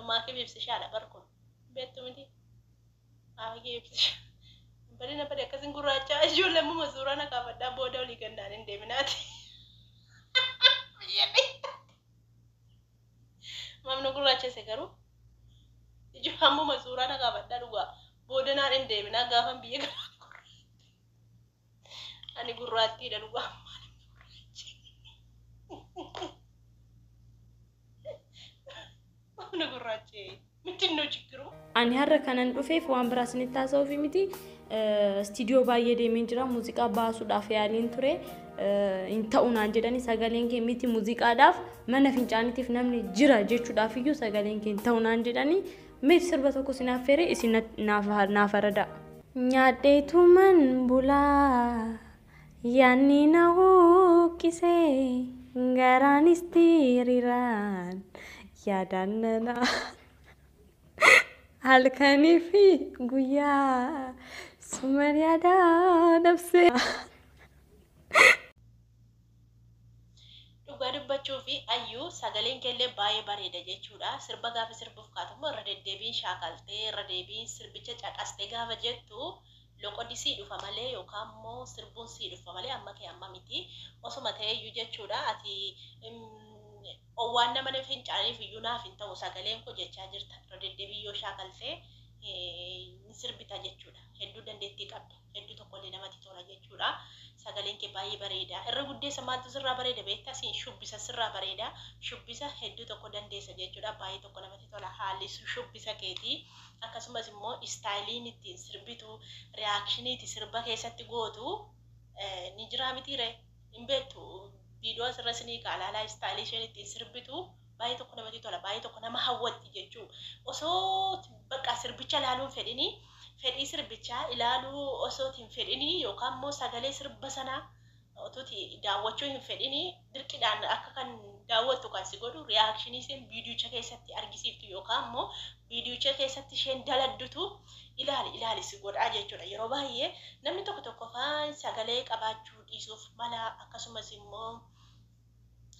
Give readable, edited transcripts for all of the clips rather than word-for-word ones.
Manumaa kee ibsishaadha bar kun. Beektu miti? Maafii ibsisha. Badina bade akkasin gurraacha ijoollee ammuma suuraa na kaafadhaa booda olii gannaan hin deeminaati. Mamnu gurraachesse garuu ijoo ammuma suuraa na kaafadhaa dhugaa booda naan hin deeminaa gaafan biyya galaa ani gurraattiidha dhugaa mamnu gurraache ምንድን ነው ችግሩ? Ani har'a kanan dhufeef waan biraa isinitti haasa'uuf miti. Istiidiyoo baay'ee deemeen jira. Muuziqaa baasuudhaaf yaaliin ture. Hin ta'u naan jedhani sagaleen kee miti muuziqaadhaaf mana fincaaniitiif namni jira jechuudhaaf iyyuu sagaleen kee hin ta'u naan jedhani. Mee sirba tokko isin affeere isin naaf arada. Nyaadheetuman bulaa yaanni na huqqisee garaanis tiriiraan yaadaan nana. Halkanii fi guyyaa suman yaadaa nafsee. Dhugaa dubbachuu fi ayyuu sagaleen keellee baay'ee bareeda jechuudha. Sirba gaafa sirbuuf kaatu immoo irra deddeebiin shaakaltee irra deebiin sirbicha caqastee gaafa jettu loqoddi sii dhufa malee yookaan immoo sirbuun sii dhufa malee amma kee amma miti. Osuma ta'eyyuu jechuudha ati owwaan nama fincaaniif iyyuu naaf hin ta'u sagaleen koo jechaa jirta. Irra deddeebiin yoo shaakaltee ni sirbita jechuudha. Hedduu dandeettii qabda. Hedduu tokkollee namatti tola jechuudha. Sagaleen kee baay'ee bareeda. Irra guddeessa maaltu sirraa bareeda beektaa? Siin shubbisa sirraa bareeda. Shubbisa hedduu tokko dandeessa jechuudha. Baay'ee tokko namatti tola haalli shubbisa keetii. Akkasumas immoo istaayiliin ittiin sirbitu, reaakshiniiti sirba keessatti gootu ni jira mitiire. Hin beektu viidiyoo asirra isinii kaalaalaa istaayilii isheen ittiin sirbitu baay'ee tokko namatti tola. Baay'ee tokko nama hawwatti jechuudha. Osoo bakka sirbicha ilaaluun fedhinii fedhii sirbichaa ilaaluu osoo hin fedhinii yookaan immoo sagalee sirba sanaa otuuti daawwachuu hin fedhinii dirqiidhaan akka kan daawwattu kan si godhu reaakshinii isheen viidiyicha keessatti argisiiftu yookaan immoo viidiyicha keessatti isheen daladdutu ilaali ilaali si godhaa jechuudha. Yeroo baay'ee namni tokko tokko faan sagalee qabaachuu dhiisuuf mala akkasumas immoo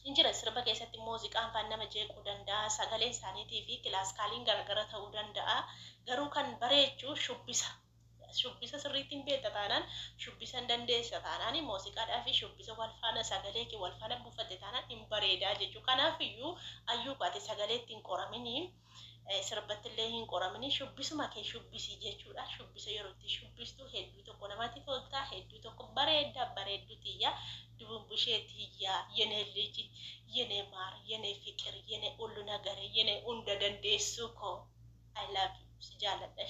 hin jira sirba keessatti muuziqaan faan nama jeequu danda'a sagaleen isaaniitii fi kilaaskaaliin garagara ta'uu danda'a garuu kan bareechu shubbisa shubbisa sirriitti hin beekta taanaan shubbisa hin dandeessa taanaan muuziqaadhaa fi shubbisa wal faana sagalee kee wal faana buufatte taanaan hin bareedaa jechuudha. Kanaaf iyyuu ayyuu ati sagalee itti hin qoraminii sirbatti illee hin qoraminii shubbisuma kee shubbisii jechuudha. Shubbisa yeroo itti shubbistu hedduu tokko namatti tolta hedduu tokko bareeda bareeddu tiyya dububushee tiyya የኔ ልጅ የኔ ማር የኔ ፍቅር የኔ ሁሉ ነገር የኔ hunda dandeessu koo I love you si jaalladha.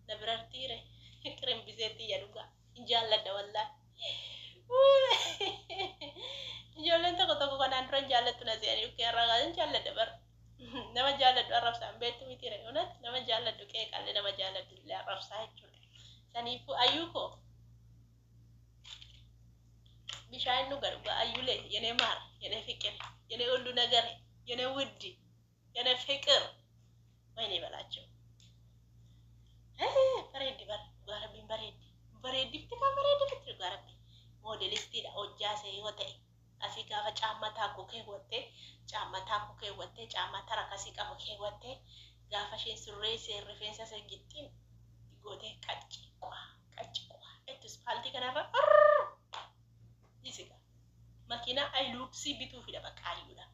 Na birartiire qirimbisee tiyya dhugaa hin jaalladha wallaahi. Ijoolleen tokko tokko kanaan dura hin jaallattu na se'anii dhukkee irraa hin jaalladha bara. Nama jaalladhu arrabsaan beektu mitiire yoonatti nama jaalladhu qeeqallee nama jaalladhu illee arrabsaa jechuudha. Saniifuu ayyuu koo bishaan nu dhugaa ayyulee የኔ ማር የኔ ፍቅር የኔ ሁሉ ነገር የኔ ውድ የኔ ፍቅር ወይኔ በላቸው bareeddi bara dhugaa rabbiin bareeddi bareeddi kan bareeddi bitti dhugaa rabbi moodelistiidha hojjaa see yoo ta'e asii gaafa caammaa taakkuu keewwattee caammaa taakkuu keewwattee caammaa tarakasii qabu keewwattee gaafa isheen surree isheen rifeensa ishee gixxiin gootee qacciqaa qacciqaa itti ispaaltii kanarra isiga makiina ayiluuksii bituufidha bakka ayyuudha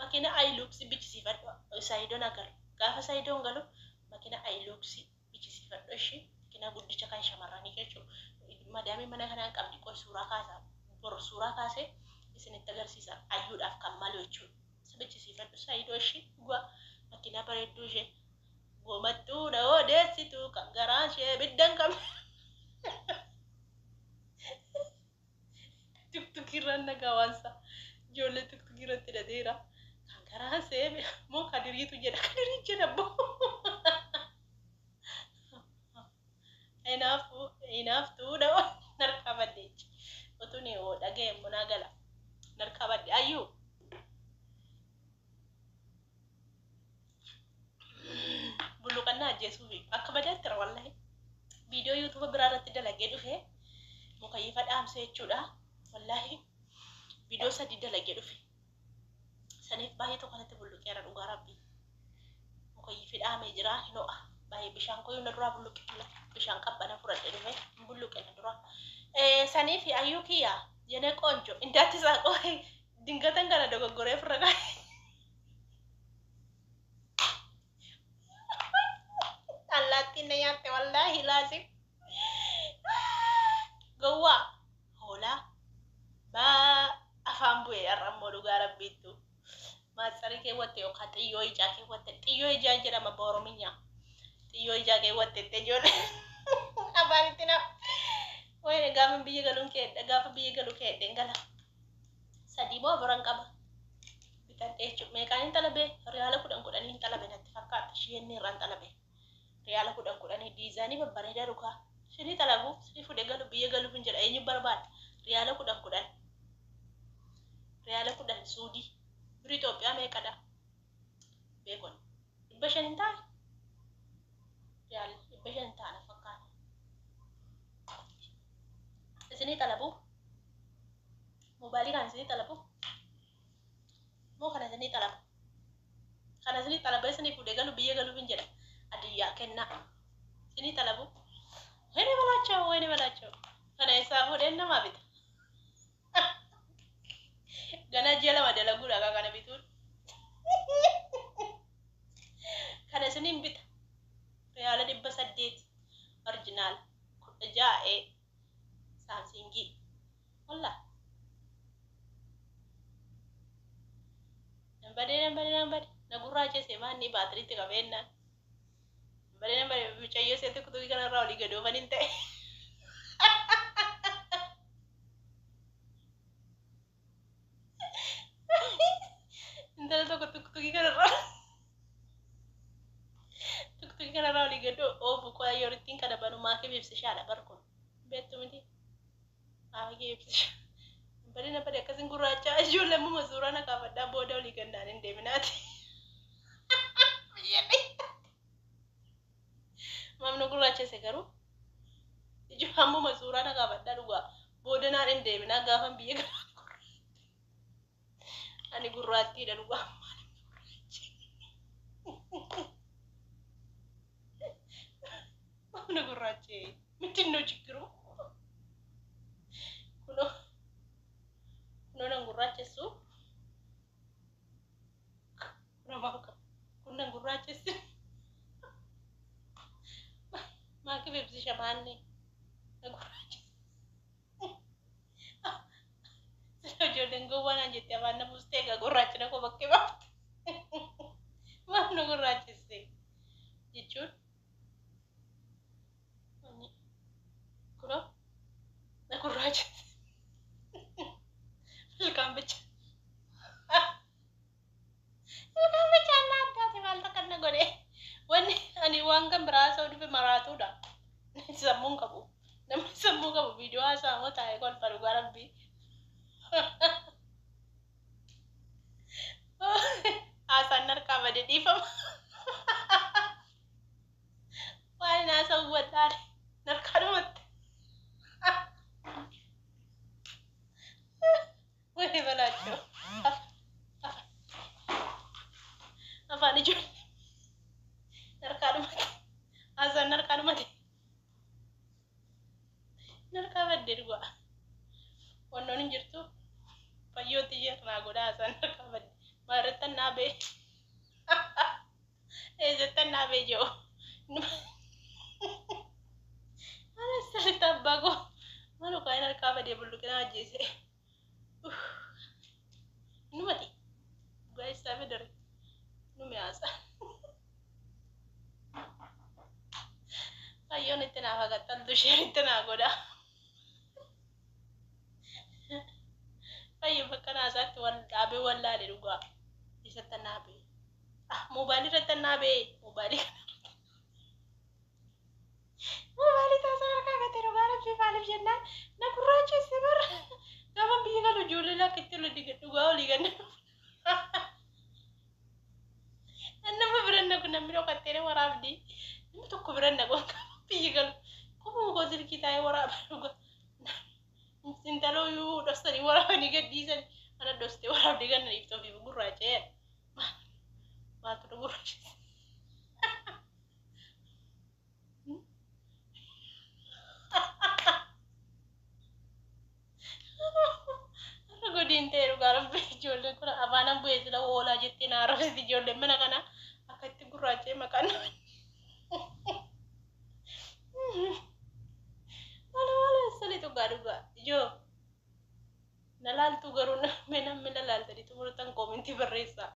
makiina ayiluuksii bichisiifadhu saayidoon agalu gaafa saayidoon galu makiina ayiluuksii bichisiifadhu ishee makiina guddicha kan shamarranii jechuudha madaamii mana kanaa qabdi qoy suuraa kaasaa bor suuraa kaasee isinitti agarsiisa ayyuudhaaf kan malu jechuudha isa bichisiifadhu saayidoo ishee dhugaa makiinaa bareedduu ishee goomattuu na odeessitu kan garaan ishee ibidda hin qabne. Tuktukirraan nagaa waansa ijoollee tuktukirratti hidhateera kan garaan seeme moo kadiriitu jedha kadirii jedha boo Hinaaftuu dha narkaa baddeechi utuun dhaga'e immoo naa gala narkaa badde ayyuu bulluqannaa ajjeesuufi akka badaatti jira wallahi viidiyoo yuutuuba biraa irratti dalagee dhufe mukayyifa dhaamse jechuudha wallahi viidiyoo sadii dalagee dhufe saniif baay'ee tokko natti bulluqeera dhugaa rabbii. dhaame jira hin ho'a. Baay'ee bishaan koyyuu na duraa bulluqe bishaan qabbana fudhadhe dhufe hin bulluqe na duraa. Saniif ayyuu kiyya yene qoonjo indaatti isaa qoe dingatan kana dogoggoree ofirra kaa'e. Allaattiin na nyaatte wallaahi laazim. Gowwaa hoolaa baa afaan bu'e har'a immoo dhugaa rabbiittu. Maatsarii keewwatte yookaan xiyyoo ijaa keewwatte xiyyoo ijaa jedhama Oromiyaa. Xiyyoo ijaa keewwatte itti ijoollee afaan itti na. Wayne gaafa biyya galuun keedha gaafa biyya galu keedheen gala. Sadii moo afuran qaba. Bitadhee jechuudha. Meeqaan hin xalabee? Riyaala kudhan kudhanii hin xalabe natti fakkaata. Isheen irraa hin xalabe. Riyaala kudhan kudhanii diizaayinii babbareedaa dhugaa. Shinii xalabu shinii fudhee galu biyya galuuf hin jedha eenyu barbaada? Riyaala kudhan kudhan. Riyaala kudhan suudii. Biri Itoophiyaa meeqadha? Beekon. 500 hin taane? Riyaala 500 hin taane fakkaata. Isinii xalabu? Mobaayilii kana isinii xalabu? Moo kana isinii xalabu? Kana isinii xalabee isinii fuudhee galu biyya galuuf hin jedha. Adiyyaa kennaa. Isinii xalabu? Wayne balaachoo wayne balaachoo. Kana eessaa fuudheen namaa bita? Ganaa ji'a lama dalaguudha akka kana bituun. Kana isiniin bita. Riyaala 800 orjinaal 16 saamsingii. Wallaa. Nan badee nan badee nan badee na gurraachesse maanni baatiriitti qabeennaan. Nan badee nan badee mucayyoo seetti kutuu kanarraa olii gad oofan hin ta'e. Intala tokko tuktukii kanarraa tuktukii kanarraa olii gad oofu qola ittiin kana banu maakii ibsishaadha bar kun. Beektu miti? Maakii ibsishaa. Badee na badee akkasin gurraacha ijoollee ammuma suuraa na kaafadhaa booda olii gannaan hin deeminaati. Maamna gurraachesse garuu ijoo ammuma suuraa na kaafadhaa dhugaa booda naan hin deeminaa gaafan biyya galaa ani gurraattiidha dhugaa. Maamna gurraache ምንድን ነው ችግሩ? Kunoo kunoo nan gurraachessu kunoo maal qaba kun nan gurraachessu maaki beebsisha maanne na gurraachessu. Sila ijoolleen gowwaa naan jette afaan na buustee egaa gurraachina koo bakkee baafte. Maaf na gurraachesse jechuun kunoo na gurraachesse. Ilkaan bicha. Ilkaan bicha na addaate maal takka na godhe. Wanni ani waan kan biraa haasa'u dhufe maraatuudha. Sammuu hin qabu. Namni sammuu qabu viidiyoo haasa'aa moo taa'ee kolfa dhugaa rabbii. Haasaan harkaa bade dhiifama. Waan hin haasa'u wallaale. Harkaa dhumatti. Wayne balaachoo. Afaan ijoollee. Harkaa dhumatti. Haasaan harkaa dhumatti. Harkaa badde dhugaa. Wannoon hin jirtu. Fayyootti ishee naa godha haasaan harkaa badde. Maarrattan naa bee. Eessattan naa bee jiru. Maal sirriitti abbaa koo. Maal ukaan harkaa badee bulluqina ajjeese. Numati. Dhugaa isaa fedare. Numi haasa. Fayyoon itti naaf haqaxxaltu isheen itti naa godha. Fayyoo bakka naasaatti wal dhaabee wallaale dhugaa. Eessatti naa bee. Ah moobaayilii irratti naa bee. Moobaayilii kana irratti. Moobaayilii taasaa harkaa gate dhugaa rabbii maaliif jennaan na gurraachesse bara. Gaafa biyya galu ijoollee lakkitti dhugaa olii ganna. Nama bira naqu namni dhokattee waraabdi. Namni tokko bira naqu biyya galu. Kophaa koo silkii taa'ee waraaba dhugaa. Intaloo yoo dhoksanii waraabanii gadhiisan ana dhostee waraabdee ganna dhiiftoo fi gurraachee. Maaltu na gurraachise? Ijoolleen kun afaanan bu'ee sila hoolaa jettee na arrabsiti ijoolleen mana kana akka itti gurraachee maqaan. Wala wala sali dhugaa dhugaa ijoo na laaltuu garuu namni na laaltanii xumurtan koomentii barreessaa.